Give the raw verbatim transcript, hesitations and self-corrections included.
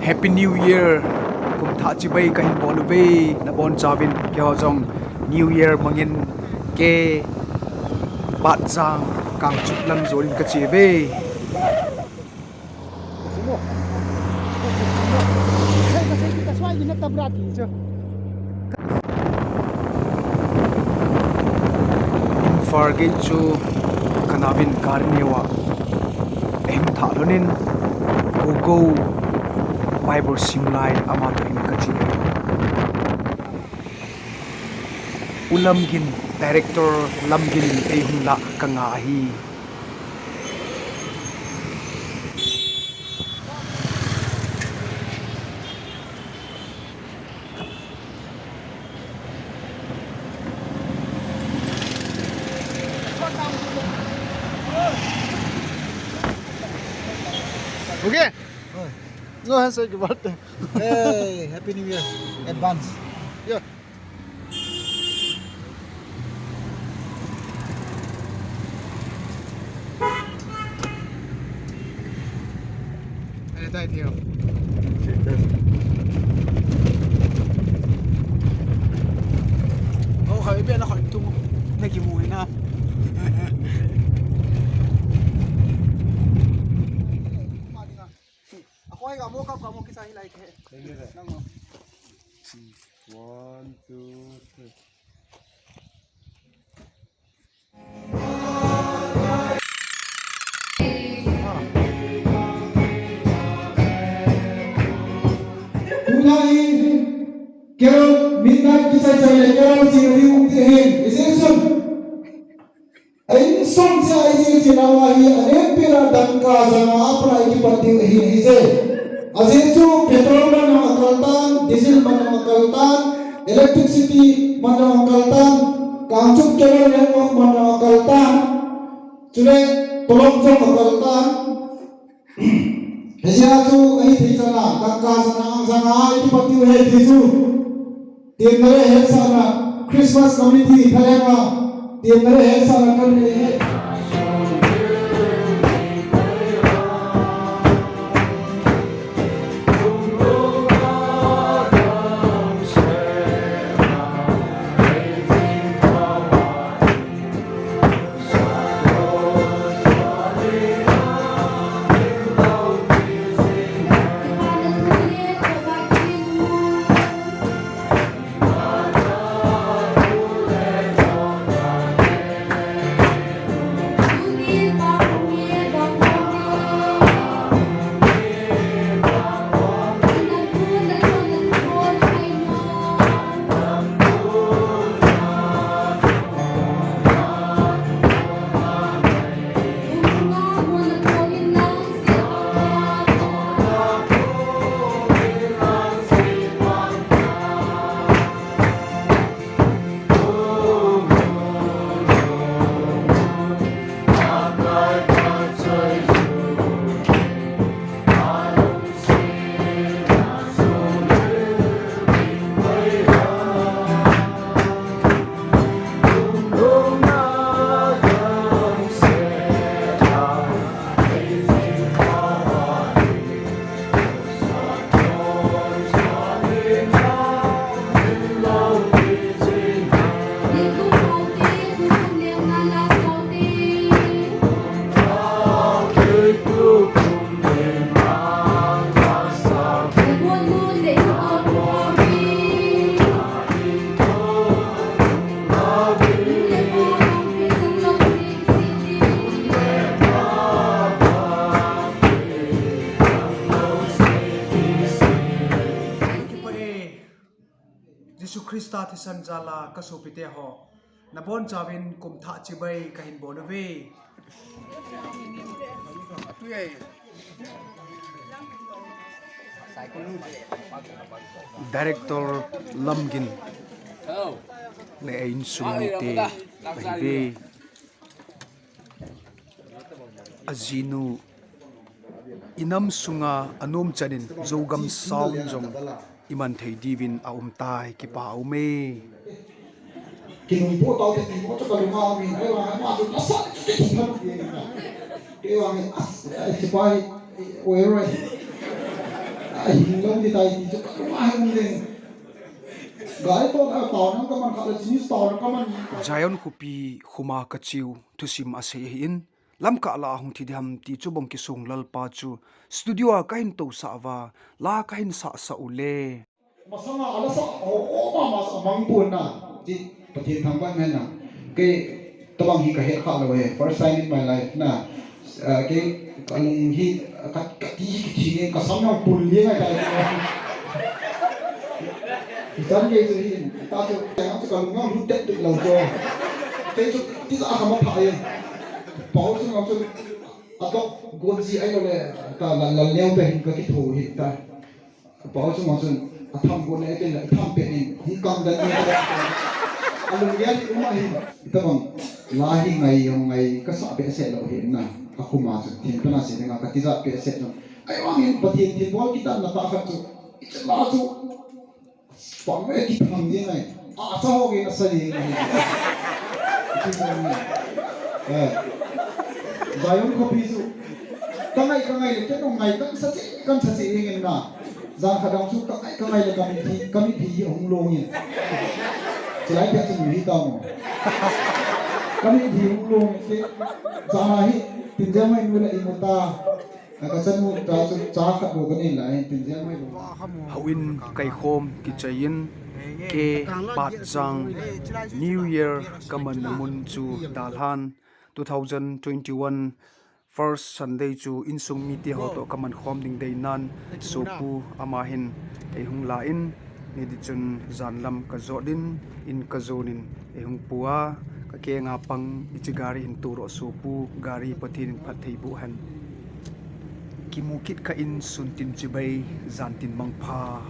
Happy New Year. Kum thah chibai kahin bol uve. Nabonchauvin keiho jong New Year mangin, kei Patjang Kangchup lang jolin kache uve. Imphal gate chu kanaovin gari neo a eihung thah lhonin, Gogo Bible sim lai ama toh hin kache. U Lamgin, Director Lamgin in eihung lah kanga ahi. Okay. Go ahead, say goodbye. Hey, Happy New Year. Advance. Yeah. Anytime here. Oh, khai bia na khai tung. Na kimu na. Ako ay kamo kap kamo kisa hilai ke. Nang mo. One, two, three. Tulai, carol, midnight kisai sai le carol sing ri um te hin. Is it soon? Insung cheh a ijil chenau ahi, anenpena dangka janga a pat a ikipat diu ahi, ahije. Ajeh chu petrol man jong akal tan, diesel man jong akal tan, electricity man jong akal tan, Kangchup cable network man jong akal tan, chule polong jong akal tan. Hijeh a chu ahi thei chan a, dangka janga, janga a ikipat diu ahi ti chu. Tiamna le hetsahna, Christmas committee thalhenga, tiamna le hetsahna kanei e. Jesu Christa thisan jal a kasopite ho, nabonchauvin kum thah chibai kahin bol uve. Director Lamgin le a insung mite ahiuve. Ajinu Inam sunga anom chanin Zogam sound jong iman thei diuvin aum tai, kipa aume. Kinungpu tau te ti mo chu kalunga mi, ai wa ma chu nasa ti ti tham ti na. Ke wa mi as, ai sipai, oi roi. Ai hing lo ni tai ti chu kalunga hing ding. Gai to ka tau nang kaman kha le chini tau nang kaman. Zion khopi khuma kachiu thusim asei ahin. Lamkah la ahung thi diham ti chu bong kisung lalpa chu studio a kahin tousah uva, la kahin sahsah u le. Masanga ala sa o o ma ma sa mang pun na ti Pathen thangvah ngai na. Kei tabang hi kahet kha lou e, first time in my life na. Kei kalung hi ka ti hi kithi nge kasam nang pun li ngai ta. Itan kei chu hi ta chu kalung nang lut det lou chu. Kei chu ti sa kama pha e. Pau chu ngam chu. Atok gonji ailou le ta lal lal neo pe hin kakitho hi ta. Pau chunga chun atham gon e ten la itham pe nin hung kam dan ni ta. Alung ya ni uma hin tabang la hi ngai jong ngai kasa pe se lou hin na. Akhuma chu thin pana se nga katija pe se jong. Ai wang hin Pathen thin bol kitan na ta khat chu. Ichla chu. Pang e kithang jeng ai. A sa ho ke na sa jeng ai. Zion khopi chu. Ka ngai ka ngai le ke nong ngai kan sa che kan sa che jeng na. Jan kha dang chu ka ngai ka ngai le ka mi thi ka mi thi hung long in. Chilai pia chu mi hi ta mo. Ka mi thi hung long in ke. Jan hi tin jeng mai nu le i mo ta. Houin kikaikhom kichaiyin, ke Patjang New Year kamanna mun chu dalhan, two thousand twenty-one first Sunday chu insung mite ho toh kaman khom ding deinan, sopu ama hin eihung la in, Hiti chun janlam kajot in, in kajon in, eihung pua, kakenga pang, hiche gari hin turo sopu, gari Pathen in phatthei boh hen. Kimu kit kah in sun tin chibai, jan tin mangpha.